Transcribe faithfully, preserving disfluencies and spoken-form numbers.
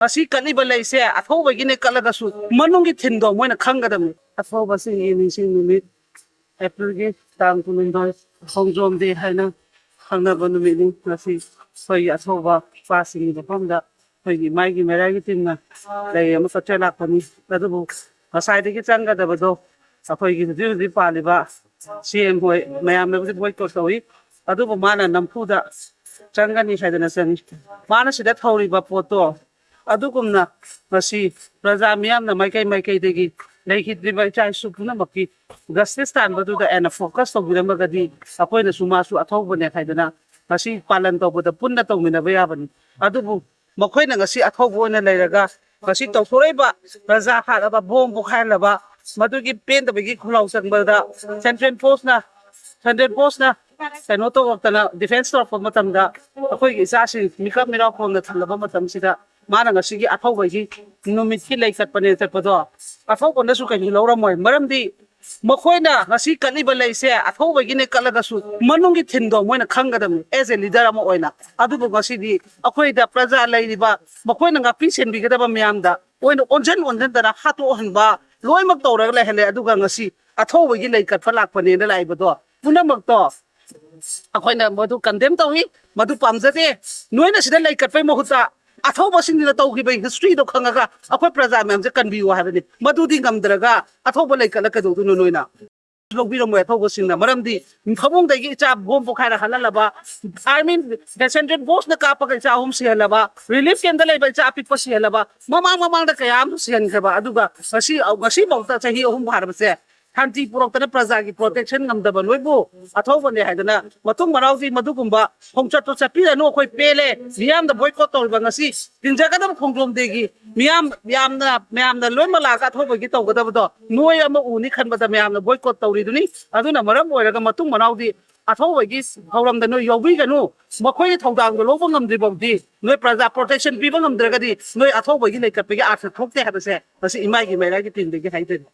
ꯉꯁꯤ ꯀꯠꯂꯤꯕ ꯂꯩꯁꯦ ꯑꯊꯧꯕꯒꯤꯅꯦ ꯀꯠꯂꯒꯁꯨ ꯃꯅꯨꯡꯒꯤ ꯊꯤꯝꯗꯣ ꯃꯣꯏꯅ ꯈꯪꯒꯗꯕꯅꯤ꯫ ꯑꯊꯧꯕꯁꯤꯡꯒꯤ ꯅꯤꯡꯁꯤꯡ ꯅꯨꯃꯤꯠ ꯑꯦꯄ꯭ꯔꯤꯜꯒꯤ ꯇꯥꯡ ꯀꯨꯟꯍꯨꯝꯗꯣꯏ ꯈꯣꯡꯖꯣꯝ ꯗꯦ ꯍꯥꯏꯅ ꯈꯪꯅꯕ ꯅꯨꯃꯤꯠꯅꯤ꯫ ꯉꯁꯤ ꯑꯩꯈꯣꯏꯒꯤ ꯑꯊꯧꯕ ꯏꯄꯥꯁꯤꯡꯒꯤ ꯃꯐꯝꯗ ꯑꯩꯈꯣꯏꯒꯤ ꯏꯃꯥꯏꯒꯤ ꯃꯩꯔꯥꯒꯤ ꯇꯤꯝꯅ ꯂꯩ ꯑꯃ ꯀꯠꯆ ꯂꯥꯛꯄꯅꯤ꯫ ꯑꯗꯨꯕꯨ ꯉꯁꯥꯏꯗꯒꯤ ꯆꯪꯒꯗꯕꯗꯣ ꯑꯩꯈꯣꯏꯒꯤ ꯍꯧꯖꯤꯛ ꯍꯧꯖꯤꯛ ꯄꯥꯜꯂꯤꯕ ꯁꯤ ꯑꯦꯝ ꯍꯣꯏ ꯃꯌꯥꯝꯅꯕꯨꯗꯤ ꯕꯣꯏꯀꯣꯠ ꯇꯧꯏ, ꯑꯗꯨꯕꯨ ꯃꯥꯅ ꯅꯝꯐꯨꯗ ꯆꯪꯒꯅꯤ ꯍꯥꯏꯗꯅ ꯆꯪꯉꯤ꯫ ꯃꯥꯅ ꯁꯤꯗ ꯊꯧꯔꯤꯕ ꯄꯣꯠꯇꯣ ꯑꯗꯨꯒꯨꯝꯅ ꯉꯁꯤ ꯄ꯭ꯔꯖꯥ ꯃꯤꯌꯥꯝꯅ ꯃꯥꯏꯀꯩ ꯃꯥꯏꯀꯩꯗꯒꯤ ꯂꯩꯈꯤꯗ꯭ꯔꯤꯕ ꯏꯆꯥ ꯏꯁꯨ ꯄꯨꯝꯅꯃꯛꯀꯤ ꯖꯁꯇꯤꯁ ꯇꯥꯟꯕꯗꯨꯗ ꯍꯦꯟꯅ ꯐꯣꯀꯁ ꯇꯧꯕꯤꯔꯝꯃꯒꯗꯤ ꯑꯩꯈꯣꯏꯅꯁꯨ ꯃꯥꯁꯨ ꯑꯊꯧꯕꯅꯦ ꯍꯥꯏꯗꯅ ꯉꯁꯤ ꯄꯥꯂꯟ ꯇꯧꯕꯗ ꯄꯨꯟꯅ ꯇꯧꯃꯤꯟꯅꯕ ꯌꯥꯕꯅꯤ꯫ ꯑꯗꯨꯕꯨ ꯃꯈꯣꯏꯅ ꯉꯁꯤ ꯑꯊꯧꯕ ꯑꯣꯏꯅ ꯂꯩꯔꯒ ꯉꯁꯤ ꯇꯧꯊꯣꯔꯛꯏꯕ ꯄ꯭ꯔꯖꯥ ꯍꯥꯠꯂꯕ, ꯕꯣꯝ ꯄꯣꯈꯥꯏꯍꯜꯂꯕ, ꯃꯗꯨꯒꯤ ꯄꯦꯟꯗꯕꯒꯤ ꯈꯨꯜꯂꯥꯎ ꯆꯪꯕꯗ ꯁꯦꯟꯇ꯭ꯔꯦꯜ ꯐꯣꯔꯁꯅ ꯁꯦꯟꯇ꯭ꯔꯦꯜ ꯐꯣꯔꯁꯅ ꯀꯩꯅꯣ ꯇꯧꯔꯛꯇꯅ, ꯗꯤꯐꯦꯟꯁ ꯇꯧꯔꯛꯄ ꯃꯇꯝꯗ ꯑꯩꯈꯣꯏꯒꯤ ꯏꯆꯥꯁꯤꯡ ꯃꯤꯀꯞ ꯃꯤꯔꯥꯎ ꯐꯪꯅ ꯊꯜꯂꯕ ꯃꯇꯝꯁꯤꯗ ꯃꯥꯅ ꯉꯁꯤꯒꯤ ꯑꯊꯧꯕꯒꯤ ꯅꯨꯃꯤꯠꯀꯤ ꯂꯩ ꯀꯠꯄꯅꯦ ꯆꯠꯄꯗꯣ ꯑꯊꯧꯕꯅꯁꯨ ꯀꯩꯁꯨ ꯂꯧꯔꯝꯃꯣꯏ꯫ ꯃꯔꯝꯗꯤ ꯃꯈꯣꯏꯅ ꯉꯁꯤ ꯀꯠꯂꯤꯕ ꯂꯩꯁꯦ ꯑꯊꯧꯕꯒꯤꯅꯦ ꯀꯠꯂꯒꯁꯨ ꯃꯅꯨꯡꯒꯤ ꯊꯤꯝꯗꯣ ꯃꯣꯏꯅ ꯈꯪꯒꯗꯕꯅꯤ ꯑꯦꯖ ꯑꯦ ꯂꯤꯗꯔ ꯑꯃ ꯑꯣꯏꯅ꯫ ꯑꯗꯨꯕꯨ ꯉꯁꯤꯗꯤ ꯑꯩꯈꯣꯏꯗ ꯄ꯭ꯔꯖꯥ ꯂꯩꯔꯤꯕ ꯃꯈꯣꯏꯅ ꯉꯥꯛꯄꯤ ꯁꯦꯟꯕꯤꯒꯗꯕ ꯃꯌꯥꯝꯗ ꯃꯣꯏꯅ ꯑꯣꯟꯁꯤꯟ ꯑꯣꯟꯁꯤꯟꯗꯅ ꯍꯥꯠꯇꯣꯛꯍꯟꯕ ꯂꯣꯏꯅꯃꯛ ꯇꯧꯔꯒ ꯂꯩꯍꯜꯂꯦ꯫ ꯑꯗꯨꯒ ꯉꯁꯤ ꯑꯊꯧꯕꯒꯤ ꯂꯩ ꯀꯠꯄ ꯂꯥꯛꯄꯅꯦꯅ ꯂꯥꯛꯏꯕꯗꯣ ꯄꯨꯝꯅꯃꯛꯇꯣ ꯑꯩꯈꯣꯏꯅ ꯃꯗꯨ ꯀꯟꯗꯦꯝ ꯇꯧꯏ, ꯃꯗꯨ ꯄꯥꯝꯖꯗꯦ꯫ ꯅꯣꯏꯅ ꯁꯤꯗ ꯂꯩ ꯀꯠꯄꯩ ꯃꯍꯨꯠꯇ ꯑꯊꯧꯕꯁꯤꯡꯗꯨꯅ ꯇꯧꯈꯤꯕ ꯍꯤꯁꯇ꯭ꯔꯤꯗꯣ ꯈꯪꯉꯒ ꯑꯩꯈꯣꯏ ꯄ꯭ꯔꯖꯥ ꯃꯌꯥꯝꯁꯦ ꯀꯟꯕꯤꯌꯨ ꯍꯥꯏꯕꯅꯤ꯫ ꯃꯗꯨꯗꯤ ꯉꯝꯗ꯭ꯔꯒ ꯑꯊꯧꯕ ꯂꯩ ꯀꯠꯂ ꯀꯩꯗꯧꯗꯣꯏꯅꯣ ꯅꯣꯏꯅ? ꯂꯧꯕꯤꯔꯝꯃꯣꯏ ꯑꯊꯧꯕꯁꯤꯡꯅ, ꯃꯔꯝꯗꯤ ꯐꯃꯨꯡꯗꯒꯤ ꯏꯆꯥ ꯕꯣꯝ ꯄꯣꯈꯥꯏꯔ ꯍꯜꯍꯜꯂꯕ, ꯑꯥꯔꯃꯤ ꯁꯦꯟꯇ꯭ꯔꯦꯜ ꯐꯣꯔꯁꯅ ꯀꯥꯞꯄꯒ ꯏꯆꯥ ꯑꯍꯨꯝ ꯁꯤꯍꯜꯂꯕ, ꯔꯤꯂꯤꯐ ꯀꯦꯝꯗ ꯂꯩꯕ ꯏꯆꯥ ꯑꯄꯤꯛꯄ ꯁꯤꯍꯜꯂꯕ, ꯃꯃꯥꯡ ꯃꯃꯥꯡꯗ ꯀꯌꯥ ꯑꯃꯁꯨ ꯁꯤꯍꯟꯈ꯭ꯔꯕ, ꯑꯗꯨꯒ ꯉꯁꯤ ꯉꯁꯤꯐꯥꯎꯗ ꯆꯍꯤ ꯑꯍꯨꯝ ꯐꯥꯔꯕꯁꯦ ꯁꯥꯟꯇꯤ ꯄꯨꯔꯛꯇꯅ ꯄ꯭ꯔꯖꯥꯒꯤ ꯄ꯭ꯔꯣꯇꯦꯛꯁꯟ ꯉꯝꯗꯕ ꯅꯣꯏꯕꯨ ꯑꯊꯧꯕꯅꯦ ꯍꯥꯏꯗꯅ ꯃꯇꯨꯡ ꯃꯅꯥꯎꯗꯤ ꯃꯗꯨꯒꯨꯝꯕ ꯈꯣꯡꯆꯠꯇꯣ ꯆꯠꯄꯤꯔꯅꯨ꯫ ꯑꯩꯈꯣꯏ ꯄꯦꯜꯂꯦ꯫ ꯃꯤꯌꯥꯝꯗ ꯕꯣꯏꯀꯣꯠ ꯇꯧꯔꯤꯕ ꯉꯁꯤ ꯇꯤꯟꯖꯒꯗꯕ ꯈꯣꯡꯖꯣꯝ ꯗꯦꯒꯤ ꯃꯤꯌꯥꯝ ꯌꯥꯝꯅ ꯃꯌꯥꯝꯅ ꯂꯣꯏꯅꯃꯛ ꯂꯥꯛꯑꯒ ꯑꯊꯧꯕꯒꯤ ꯇꯧꯒꯗꯕꯗꯣ ꯅꯣꯏ ꯑꯃ ꯎꯅꯤ ꯈꯟꯕꯗ ꯃꯌꯥꯝꯅ ꯕꯣꯏꯀꯣꯠ ꯇꯧꯔꯤꯗꯨꯅꯤ꯫ ꯑꯗꯨꯅ ꯃꯔꯝ ꯑꯣꯏꯔꯒ ꯃꯇꯨꯡ ꯃꯅꯥꯎꯗꯤ ꯑꯊꯧꯕꯒꯤ ꯊꯧꯔꯝꯗ ꯅꯣꯏ ꯌꯥꯎꯕꯤꯒꯅꯨ꯫ ꯃꯈꯣꯏꯒꯤ ꯊꯧꯗꯥꯡꯗꯣ ꯂꯧꯕ ꯉꯝꯗ꯭ꯔꯤ ꯐꯥꯎꯗꯤ, ꯅꯣꯏ ꯄ꯭ꯔꯖꯥ ꯄ꯭ꯔꯣꯇꯦꯛꯁꯟ ꯄꯤꯕ ꯉꯝꯗ꯭ꯔꯒꯗꯤ ꯅꯣꯏ ꯑꯊꯧꯕꯒꯤ ꯂꯩꯈꯠꯄꯒꯤ ꯑꯥꯔꯊ ꯊꯣꯛꯇꯦ ꯍꯥꯏꯕꯁꯦ ꯉꯁꯤ ꯏꯃꯥꯒꯤ ꯃꯩꯔꯥꯒꯤ ꯇꯤꯝꯗꯒꯤ ꯍꯥꯏꯖꯔꯤ꯫